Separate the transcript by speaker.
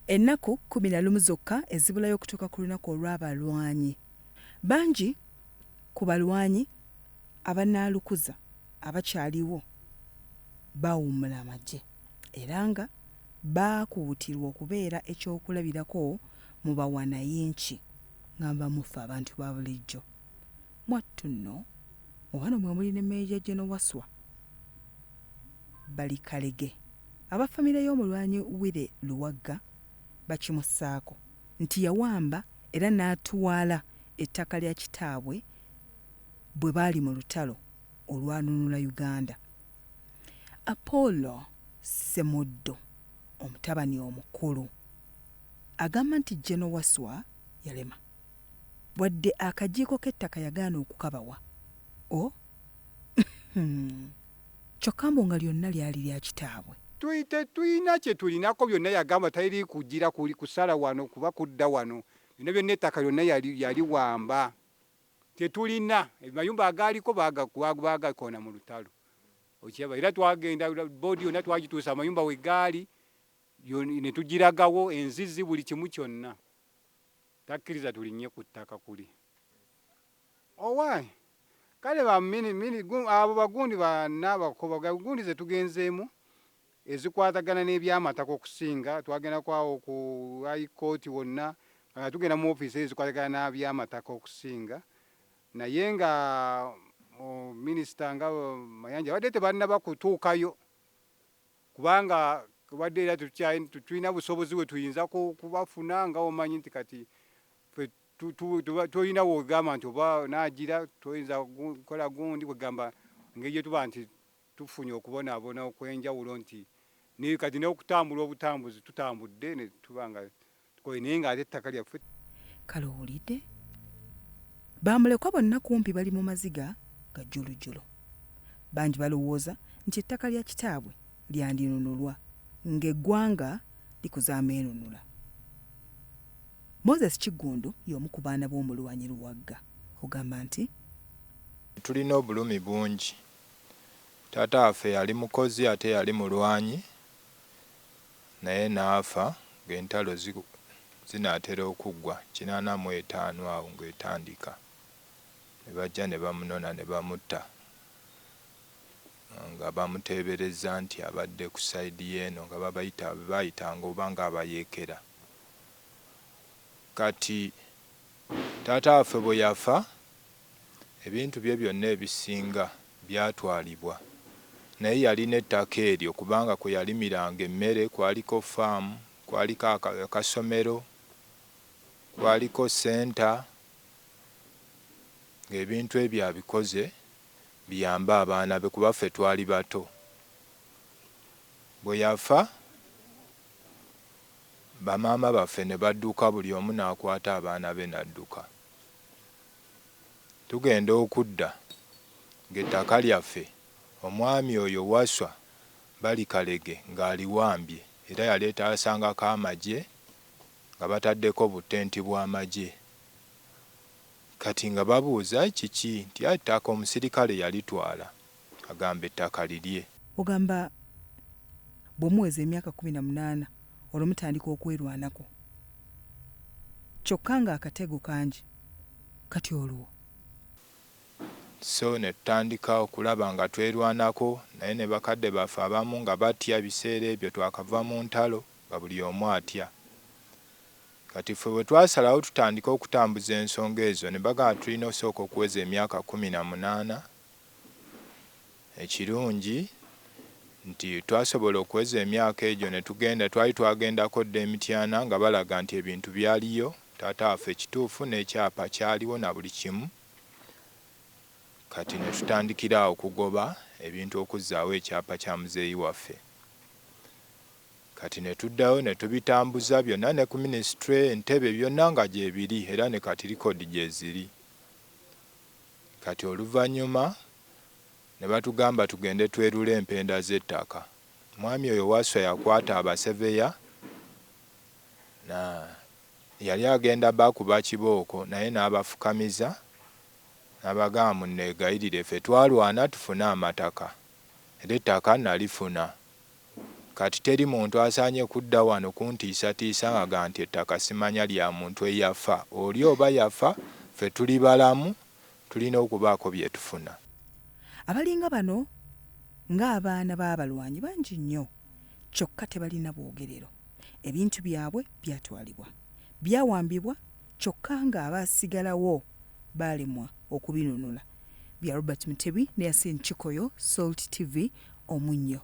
Speaker 1: Ennaku 11 zokka ezibulayo okutuuka ku lunaku olw'abalwanyi. Bangi ku balwanyi abanaalukuza abakyaliwo baawummula amagye era nga baakuutirwa okubeera ekyokulabirako mu bawanayinki nga nva mu ffe abantu ba bulijjo. Mwattu nno mu bano mwe muli ne Major General Wasswa Balikalege. Aba famire y'omulwanyi Willy Luwagga bakimussaako nti yawamba era n'atwala ettaka lya kitaabwe bwe baali mu lutalo olwanunula Uganda. Apollo Ssemuddu omutabani omukulu agamba nti General Wasswa yalema wadde akajiiko k'ettaka yagaana okukabawa o kyokka mbu nga lyonna lyali lya kitaabwe.
Speaker 2: Tetulina kye tulinako byonna yagamba teri kugira kusala wano kuba kudda wano byonna byonna ettaka lyonna yaliwamba tetulina amayumba agaaliko baagakoona mu lutalo okiraba era twagenda boodi yonna twagituusa amayumba we gaali ne tugiragawo enzizi buli kimu kyonna takkiriza tulinnye ku ttaka kuli owaayi kale abo bagundi bannabakoba gundi ze tugenzeemu ezikwatagana n'ebyamataka okusinga twagenda kwawo ku high court wonna nga tugenda mu ofiisi ezikwatagana n'ebyamataka okusinga naye nga minisita nga Mayanja badde tebannaba kutuukayo kubanga badde era tetulina busobozi bwe tuyinza kubafuna nga omanyi nti kati tolina w'ogamba nti oba naagira toyinza kukola gundi kwegamba engeri gye tuba nti tufunye okubonaabona okw'enjawulo nti kati n'okutambula obutambuzi tutambudde ne tuba nga tukoye naye ng'ate ettaka lyaffe.
Speaker 1: Kale owulidde? Bamulekwa bonna kumpi bali mu maziga ga jjulujjulu. Bangi balowooza nti ettaka lya kitaabwe lyandinunulwa ng'eggwanga likuza ameenunula. Moses Kiggundu y'omu ku baana b'omulwanyi Luwagga ogamba nti.
Speaker 3: Tulina obulumi bungi. Taata waffe yali mukozi ate yali mulwanyi naye n'afa ng'entalo zinaatera okuggwa 85 awo ng'etandika ne bajja ne bamunona ne bamutta nga bamuteeberezza nti abadde ku sayidi y'eno nga babayita bebaayitanga oba ng'abayeekera. Kati taata waffe bwe yafa ebintu bye byonna ebisinga byatwalibwa naye yalina ettaka eryo kubanga kwe yalimiranga emmere kwaliko faamu, kwaliko akasomero, kwaliko ssenta ng'ebintu ebyo abikoze biyambe abaana be kuba ffe twali bato. Bwe yafa bamaama baffe ne badduka buli omu n'akwata abaana be n'adduka. Tugenda okudda ng'ettaka lyaffe omwami oyo Wasswa Balikalege ng'aliwambye era yaleeta asangako amagye nga bataddeko bu ttenti bw'amagye. Kati nga babuuza kiki nti ettaka omusirikale yalitwala agamba ettaka lirye.
Speaker 1: Ogamba bw'omuweza emyaka 18 olwo mutandika okwerwanako kyokka ng'akatego kangi kati olwo.
Speaker 3: So ne tutandika okulaba nga twerwanako naye ne bakadde baffe abamu nga batya ebiseera ebyo twakava mu ntalo nga buli omu atya. Kati ffe bwe twasalawo tutandike okutambuza ensonga ezo ne bagamba tulina osooka okuweza emyaka 18. Ekirungi nti twasobola okuweza emyaka egyo ne tugenda twali twagendako dda e Mityana nga balaga nti ebintu byaliyo taata waffe kituufu n'ekyapa kyaliwo na buli kimu. Kati ne tutandikira awo okugoba ebintu okuzzaawo ekyapa kya muzeeyi waffe. Kati ne tuddayo ne tubitambuza byonna ne ku minisitule Entebbe byonna nga gyebiri era ne kati likodi gyeziri. Kati oluvannyuma ne batugamba tugende twerule empenda z'ettaka. Mwami oyo Wasswa yakwata abaseveya na yali agenda bakuba kibooko naye n'abafukamiza n'abagamba munneegayirire ffe twalwana tufune amataka era ettaka nalifuna. Kati teri muntu asaanye kudda wano kuntiisatiisa nga ga nti ettaka simanya lya muntu eyafa. Oli oba yafa, ffe tuli balamu, tulina okubaako bye tufuna.
Speaker 1: Abalinga bano ng'abaana b'abalwanyi bangi nnyo kyokka tebalina bwogerero. Ebintu byabwe byatwalibwa, byawambibwa kyokka ng'abaasigalawo baalemwa okubinunula. Bya Robert Mutebi ne Yasin Kikoyo, Salt TV, Omunnyo.